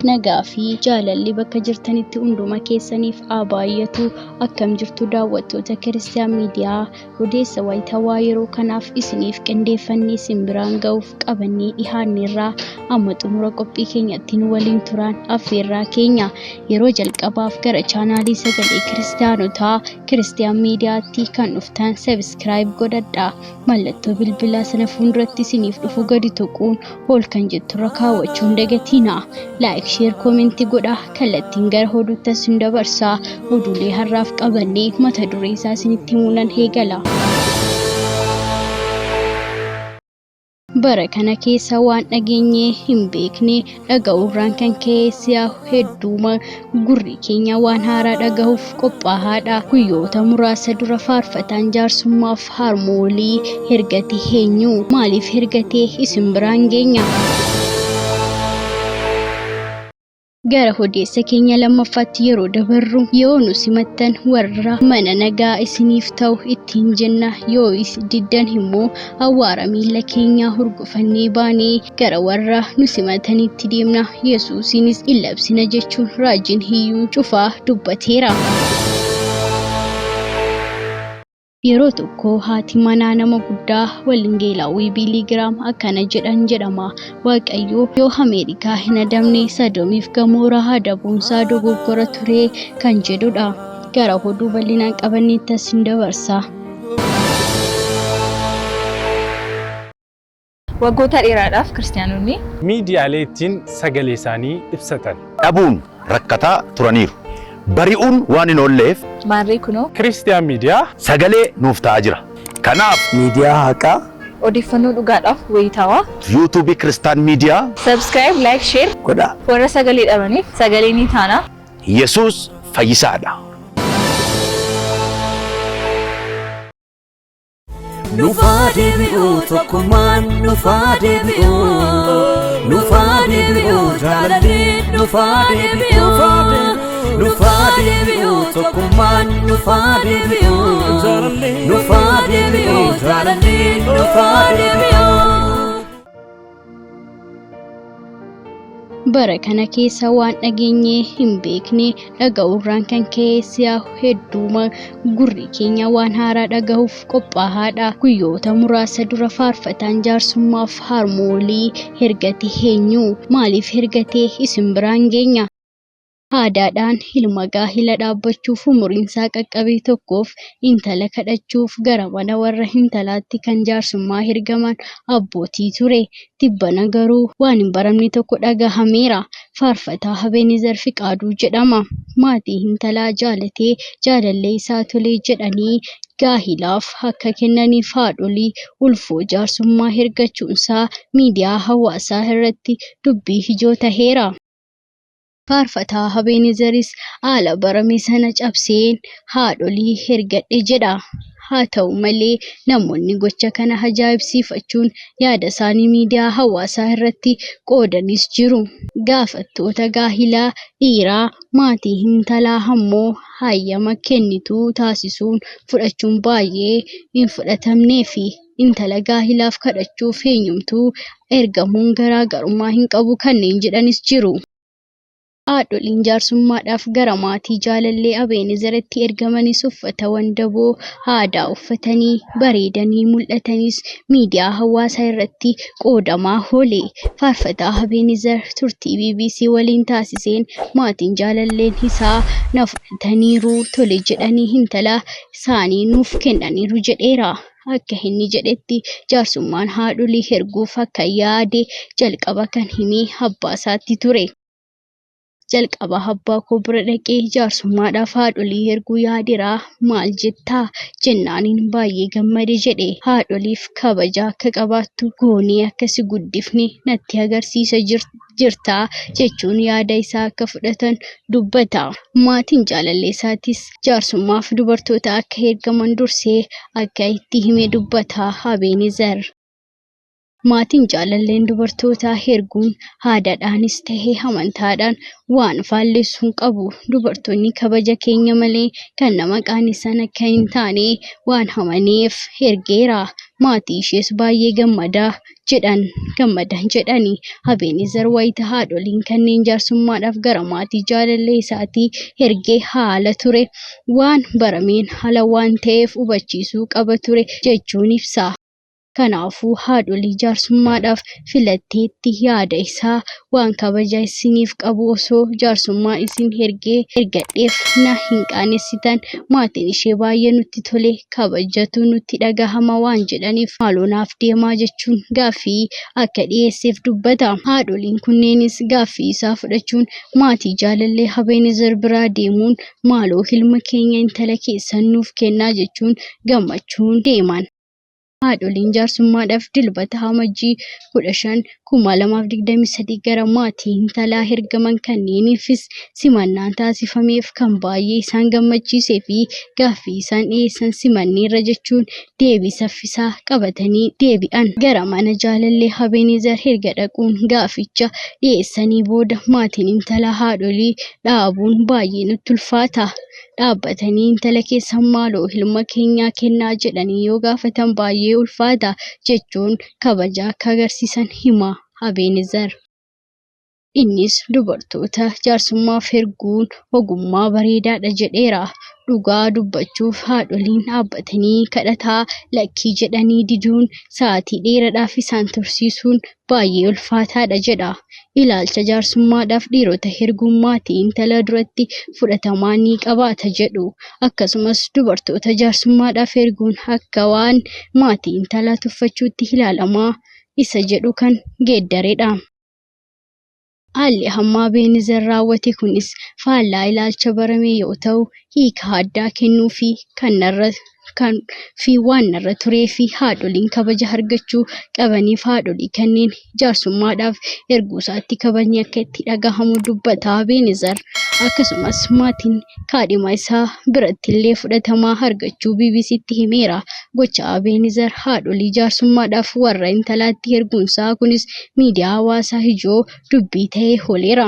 Nagaa fi jaalalli bakka jirtanitti hunduma keessaniif haa baay'atu. Akkam jirtu daawwattoota Kiristiyaan Miidiyaa? Odeessa wayitawaa yeroo kanaaf isiniif qindeeffannee isin biraan ga'uuf qabannee dhihaanneerraa amma xumura qophii keenyatti nu waliin turaan affeerraa keenya. Yeroo jalqabaaf gara chaanaalii sagalee Kiristiyaanotaa Kiristiyaan Miidiyaatti kan dhuftan subscribe godhadhaa. Mallattoo bilbilaa sana fuulduratti isiniif dhufu gadi tuquun ol kan jetturra kaawwachuu hin dagatinaa. Like, share, comment godhaa. Kallattiin gara oduutti isin dabarsaa. Oduulee har'aaf qabannee mata duree isaa isinitti himuunan eegala. Bara kana keessa waan dhageenyee hin beekne dhaga'uurraan kan ka'e si'a hedduuma gurri keenya waan haaraa dhagahuuf qophaa'aadha. Guyyoota muraasa dura faarfataan jaarsummaaf harmoolii ergate eenyu? Maaliif ergate? Isin biraan geenya. Gara odeessa keenya lammaffaatti yeroo dabarru, yoo nu simattan warra mana nagaa isiniif ta'u ittiin jenna, yoo diddan immoo awwaara miilla keenyaa hurgufannee baanee gara warra nu simatanitti deemna, Yesuusiinis in labsina jechuun raajiin Iyyuu Cufaa dubbateera. Yeroo tokko haati manaa nama guddaa Wangeelaawwii Biilii Giraam akkana jedhan jedhama. Waaqayyo yoo Ameerikaa hin adabne Sodoomiif Gamooraa adabuunsaa dogoggora ture kan jedhudha. Gara oduu bal'inaan qabanneetti isin dabarsa. Waggoota dheeraadhaaf Kiristiyaanonni. Miidiyaalee ittiin sagalee isaanii ibsatan. Dhabuun rakkataa turaniiru. Bari'uun waan hin oolleef. Maarree kunoo. Kiristiyaan Miidiyaa. Sagalee nuuf ta'aa jira. Kanaaf. Miidiyaa haqaa. Odeeffannoo dhugaadhaaf wayitaawaa. Yuutuubii Kiristaan Miidiyaa. Subscribe, like, share. Godhaa. Warra sagalee dhabaniif sagalee ni taana. Yesuus fayyisaadha. Nufaa deebi'u tokkummaan, nufaa deebi'u, nufaa deebi'u jaalalli, nufaa deebi'u, nufaa deebi'u tokkummaan, nufaa deebi'u, nufaa deebi'u jaalalli, nufaa deebi'u. Bara kana keessa waan dhageenyee hin beekne dhaga'uurraan kan ka'e si'a hedduuma gurri keenya waan haaraa dhagahuuf qophaa'aadha. Guyyoota muraasa dura faarfataan jaarsummaaf harmoolii ergate eenyu? Maaliif ergate? Isin biraan geenya. Aadaadhaan ilma gaa'ela dhaabbachuuf umuriinsaa qaqqabe tokkoof intala kadhachuuf gara mana warra intalaatti kan jaarsummaa ergaman abbootii ture. Tibbana garuu waan hin baramne tokko dhagahameera. Faarfataa Abeenezer Fiqaaduu jedhama. Maatii intalaa jaalatee jaalallee isaa tolee jedhanii gaa'ilaaf akka kennaniif haadholii ulfoo jaarsummaa ergachuunsaa miidiyaa hawaasaa irratti dubbii ijoo taheera. Faarfataa Abeenezeris haala barame sana cabseen haadholii ergadhe jedha. Haa ta'u malee namoonni gocha kana ajaa'ibsiifachuun yaada isaanii miidiyaa hawaasaa irratti qoodanis jiru. Gaafattoota gaa'ilaa dhiiraa maatii intalaa ammoo hayyama kennituu taasisuun fudhachuun baay'ee hin fudhatamneefi intala gaa'ilaaf kadhachuuf eenyumtuu ergamuun garaagarummaa hin qabu kanneen jedhanis jiru. Haadholiin jaarsummaadhaaf gara maatii jaalallee Abeenezeritti ergamanis uffata wandaboo aadaa uffatanii bareedanii mul'atanis miidiyaa hawaasaa irratti qoodamaa oole. Faarfataa Abeenezer turtii BBC waliin taasiseen maatiin jaalalleen isaa na fudhataniiru tole jedhanii intala isaanii nuuf kennaniiru jedheera. Akka inni jedhetti jaarsummaan haadholii erguuf akka yaade jalqaba kan hime abbaa isaatti ture. Jalqaba abbaa koo bira dhaqee jaarsummaadhaaf haadholii erguu yaadeera, maal jettaa jennaaniin baay'ee gammade jedhe. Haadholiif kabaja akka qabaattu goonee akka si guddifne natti agarsiisa jirtaa jechuun yaada isaa akka fudhatan dubbata. Maatiin jaalallee isaatis jaarsummaaf dubartoota akka ergaman dursee akka itti hime dubbata Abeenezer. Maatiin jaalalleen dubartootaa erguun aadaadhaanis ta'e amantaadhaan waan faallessu hin qabu. Dubartoonni kabaja keenya malee kan nama qaanessan akka hin taane waan amaneef ergeera. Maatii ishees baay'ee gammadaa jedhan gammadan jedhani. Abeenezer wayita haadholiin kanneen jaarsummaadhaaf gara maatii jaalallee isaatii ergee haala ture waan barameen ala waan ta'eef hubachiisuu qaba ture jechuun ibsa. Kanaafuu haadholii jaarsummaadhaaf filateetti yaada isaa waan kabaja isiniif qabu osoo jaarsummaa isin ergee ergadheef na hin qaanessitan maatiin ishee baay'ee nutti tole kabajatu nutti dhagahama waan jedhaniif maaloo naaf deemaa jechuun gaaffii akka dhiyeesseef dubbata. Haadholiin kunneenis gaaffii isaa fudhachuun maatii jaalallee Abeenezer biraa deemuun maaloo ilma keenya intala keessan nuuf kennaa jechuun gammachuun deeman. Haadholiin jaarsummaadhaaf Dilbata Amajjii 15, 2023 gara maatii intalaa ergaman kanneeniifis simannaan taasifameef kan baay'ee isaan gammachiisee fi gaaffii isaan dhiyeessan simanneerra jechuun deebii saffisaa qabatanii deebi'an. Gara mana jaalallee Abeenezer erga dhaquun gaafficha dhiyeessanii booda maatiin intalaa haadholii dhaabuun baay'ee nutti ulfaata. Dhaabbatanii intala keessan maaloo ilma keenyaa kennaa jedhanii yoo gaafatan baay'ee ulfaata jechuun kabaja akka agarsiisan hima Abeenezer. Innis dubartoota jaarsummaaf erguun ogummaa bareedaadha jedheera. Dhugaa dubbachuuf haadholiin dhaabbatanii kadhataa lakkii jedhanii diduun sa'aatii dheeraadhaaf isaan tursiisuun baay'ee ulfaataadha jedha. Ilaalcha jaarsummaadhaaf dhiirota erguun maatii intala duratti fudhatamaa ni qabaata jedhu. Akkasumas dubartoota jaarsummaadhaaf erguun akka waan maatii intalaa tuffachuutti ilaalamaa isa jedhu kan geeddaredha. Haalli hamma Abeenezer raawwate kunis faallaa ilaalcha barame yoo ta'u, hiika addaa kennuu fi waan narra turee fi haadholiin kabaja argachuu qabaniif haadholii kanneen jaarsummaadhaaf erguu isaatti kabajni akka itti dhagahamu dubbata Abeenezer. Akkasumas maatiin kaadhima isaa birattillee fudhatama argachuu BBCtti himeera. Gocha Abeenezer haadholii jaarsummaadhaaf warra intalaatti erguunsaa kunis miidiyaa hawaasaa ijoo dubbii ta'ee ooleera.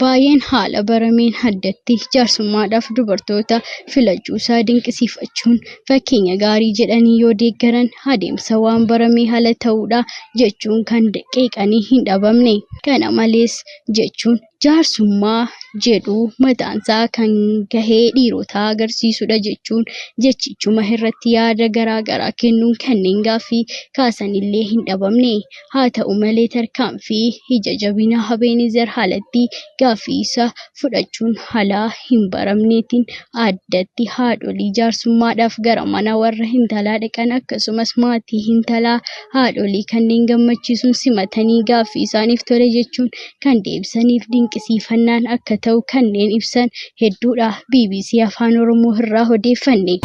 Baay'een haala barameen addatti jaarsummaadhaaf dubartoota filachuusaa dinqisiifachuun fakkeenya gaarii jedhanii yoo deeggaran adeemsa waan baramee ala ta'uudha jechuun kan qeeqanii hin dhabamne. Kana malees jechuun jaarsummaa jedhu mataansaa kan gahee dhiirotaa agarsiisudha jechuun jechichuma irratti yaada garaa garaa kennuun kanneen gaaffii kaasanillee hin dhabamne. Haa ta'u malee tarkaanfii ija jabina Abeenezer haalatti gaaffii isaa fudhachuun haala hin baramneetiin addatti haadholii jaarsummaadhaaf gara mana warra intalaa dhaqan akkasumas maatii intalaa haadholii kanneen gammachiisuun simatanii gaaffii isaaniif tole jechuun kan deebisaniif dinqisiifannaan akka ta'u kanneen ibsan hedduudha. BBC Afaan Oromoo irraa odeeffanne.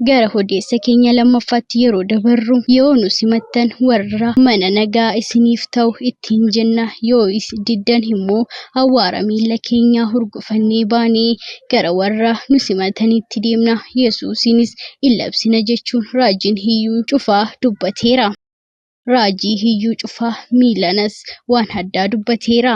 Gara odeessa keenya lammaffaatti yeroo dabarru yoo nu simattan warra mana nagaa isiniif ta'u ittiin jenna yoo diddan immoo awwaara miilla keenyaa hurgufannee baanee gara warra nu simatanitti deemna Yesuusinis in labsina jechuun raajiin Iyyuu Cufaa dubbateera. Raajii Iyyuu Cufaa miilanas waan addaa dubbateera.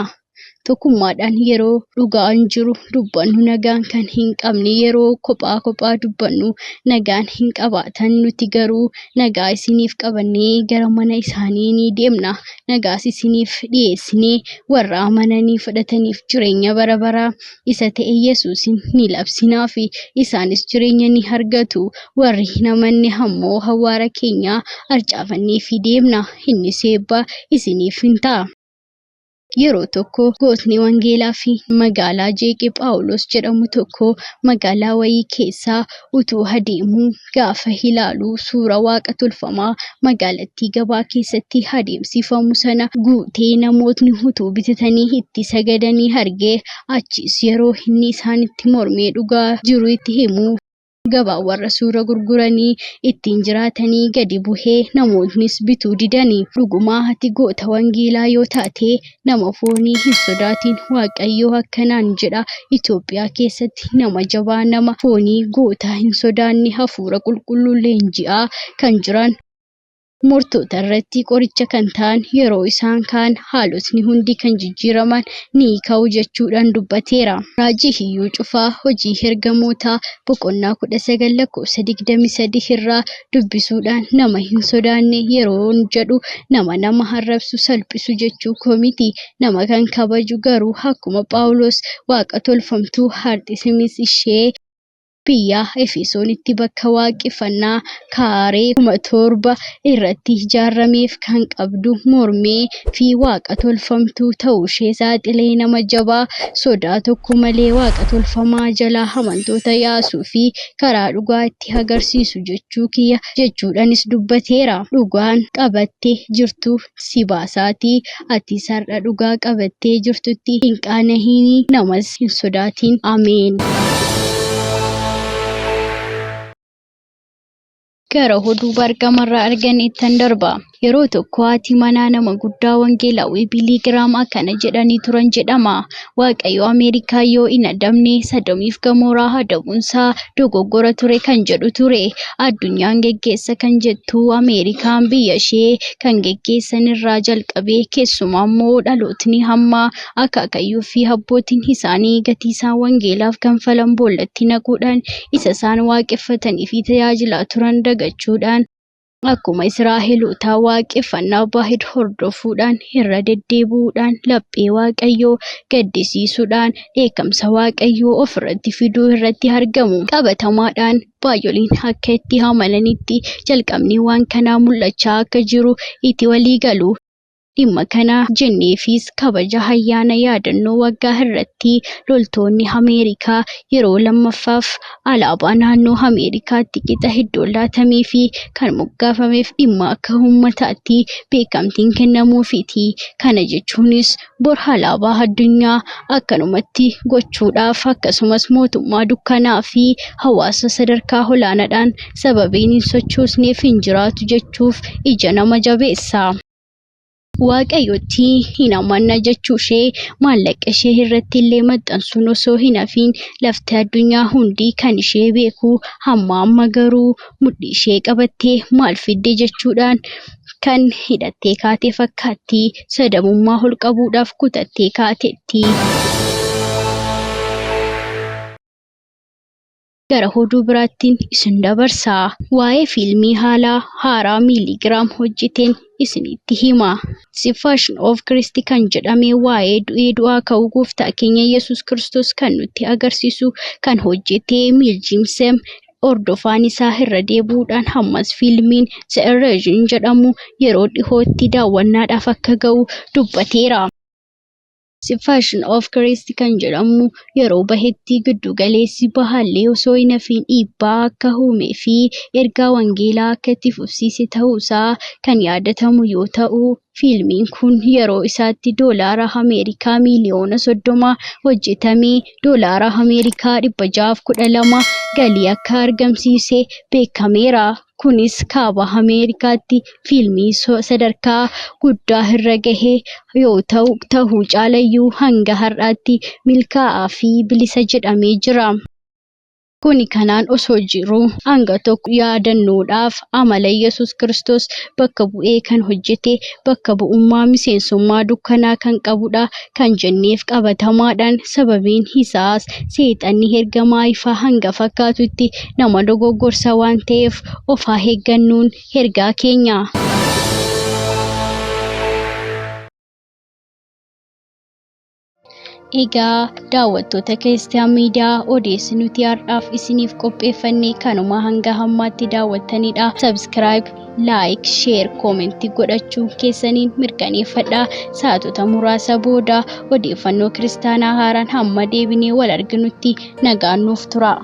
Tokkummaadhaan yeroo dhugaan jiru dubbannu nagaan kan hin qabne yeroo kophaa kophaa dubbannu nagaan hin qabaatan nuti garuu nagaa isiniif qabannee gara mana isaanii ni deemna. Nagaas isiniif dhiyeessinee warra amananii fudhataniif jireenya bara baraa isa ta'e Yesuusin ni labsinaa fi isaanis jireenya ni argatu. Warri hin amanne ammoo awwaara keenya harcaafannee fi deemna. Innis eebba isiniif hin ta'a. Yeroo tokko gootni wangeelaa fi magaalaa jeeqee Phaawulos jedhamu tokko magaalaa wayii keessaa utuu adeemuu gaafa ilaalu suura waaqa tolfamaa magaalattii gabaa keessatti adeemsifamu sana guutee namootni utuu bitatanii itti sagadanii argee achis yeroo inni isaanitti mormee dhugaa jiru itti himu gabaa warra suura gurguranii ittiin jiraatanii gadi bu'ee namootnis bituu didanii dhugumaa ati goota wangeelaa yoo taate nama foonii hin sodaatin Waaqayyo akkanaan jedha Itoophiyaa keessatti nama jabaa nama foonii goota hin sodaanne hafuura qulqulluu leenji'aa kan jiran. Mortoota irratti qoricha kan ta'an yeroo isaan ka'an haalotni hundi kan jijjiiraman ni ka'u jechuudhaan dubbateera. Raajii Iyyuu Cufaa hojii ergamootaa boqonnaa 19 lakkoofsa 23 irraa dubbisuudhaan nama hin sodaanne yeroo jedhu nama nama arrabsu salphisu jechuu koo miti. Nama kan kabaju garuu akkuma Phaawulos waaqa tolfamtuu Arxemiis ishee biyya Efesoonitti bakka waaqeffannaa kaaree 7,000 irratti ijaarameef kan qabdu mormee fi waaqa tolfamtuu ta'uushee saaxilee nama jabaa sodaa tokko malee waaqa tolfamaa jalaa amantoota yaasuu fi karaa dhugaa itti agarsiisu jechuu kiyya jechuudhaanis dubbateera. Dhugaan qabattee jirtu si baasaatii ati har'a dhugaa qabattee jirtutti hin qaanahinii namas hin sodaatin. Ameen. Gara oduu bargamarraa arganneettan darba. Yeroo tokko haati manaa nama guddaa wangeelaawwi Biilii Giraam akkana jedhanii turan jedhama. Waaqayyo Ameerikaa yoo hin adamne Sodomiif Gamoraa adabuunsaa dogoggora ture kan jedhu ture. Addunyaan geggeessa kan jettu Ameerikaan biyya ishee kan geggeessan irraa jalqabee keessumaa immoo dhalootni hamma akaakayyuu fi abbootiin isaanii gatii isaan wangeelaaf kanfalan boollatti naquudhaan isa isaan waaqeffatanii fi tajaajilaa turan dagachuudhaan akkuma Israa'eloota waaqeffannaa Baahid hordofuudhaan irra deddeebi'uudhaan laphee Waaqayyoo gaddisiisuudhaan dheekkamsa Waaqayyoo ofirratti fiduu irratti argamu. Qabatamaadhaan baay'ooliin akka itti amananitti jalqabni waan kanaa mul'achaa akka jiru itti walii galu. Dhimma kana jenneefis kabaja ayyaana yaadannoo waggaa irratti loltoonni Ameerikaa yeroo lammaffaaf alaabaa naannoo Ameerikaatti qixa iddoo laatamee fi kan moggaafameef dhimma akka uummataatti beekamtiin kennamuufiiti. Kana jechuunis bor alaabaa addunyaa akkanumatti gochuudhaaf akkasumas mootummaa dukkanaa fi hawaasa sadarkaa olaanaadhaan sababiin hin sochoosneef hin jiraatu jechuuf ija nama jabeessa. Waaqayyotti hin amanna jechuu ishee maallaqa ishee irratti illee maxxansuun osoo hin hafiin lafti addunyaa hundi kan ishee beeku hamma amma garuu mudhii ishee qabattee maal fidde jechuudhaan kan hidhattee kaate fakkaatti sadamummaa ol qabuudhaaf kutattee kaateetti. Gara oduu biraattiin isin dabarsa. Waa'ee fiilmii haala haaraa miiligiraam hojjeteen isinitti hima. The Passion of Christ kan jedhame waa'ee du'ee du'aa ka'uu gooftaa keenya Yesuus Kiristoos kan nutti agarsiisu kan hojjete Mel Gibson hordofaan isaa irra deebi'uudhaan ammas fiilmiin The Erasure jedhamu yeroo dhihootti daawwannaadhaaf akka ga'u dubbateera. The Passion of Christ kan jedhamu yeroo bahetti giddu galeessi bahaallee osoo hin hafiin dhiibbaa akka uumee fi ergaa wangeelaa akka itti fufsiise ta'uusaa kan yaadatamu yoo ta'u, fiilmiin kun yeroo isaatti doolaara Ameerikaa miiliyoona 30 hojjetamee doolaara Ameerikaa 612 galii akka argamsiise beekameera. Kunis kaaba Ameerikaatti fiilmii sadarkaa guddaa irra gahe yoo ta'u ta'uu caalayyuu hanga har'aatti milkaa'aa fi bilisa jedhamee jira. Kuni kanaan osoo jiru hanga tokko yaadannoodhaaf amala Yesuus Kiristoos bakka bu'ee kan hojjete bakka bu'ummaa miseensummaa dukkanaa kan qabudha kan jenneef qabatamaadhaan sababiin isaas seexanni ergamaa ifaa hanga fakkaatutti nama dogoggorsa waan ta'eef of haa eeggannuun ergaa keenya. Egaa daawwattoota Kiristiyaan Miidiyaa odeessi nuti har'aaf isiniif qopheeffanne kanuma hanga ammaatti daawwattanidha. Subscribe, like, share, comment godhachuu keessaniin mirkaneeffadha. Sa'aatota muraasa booda odeeffannoo kiristaanaa haaraan hamma deebinee wal arginutti nagaan nuuf tura.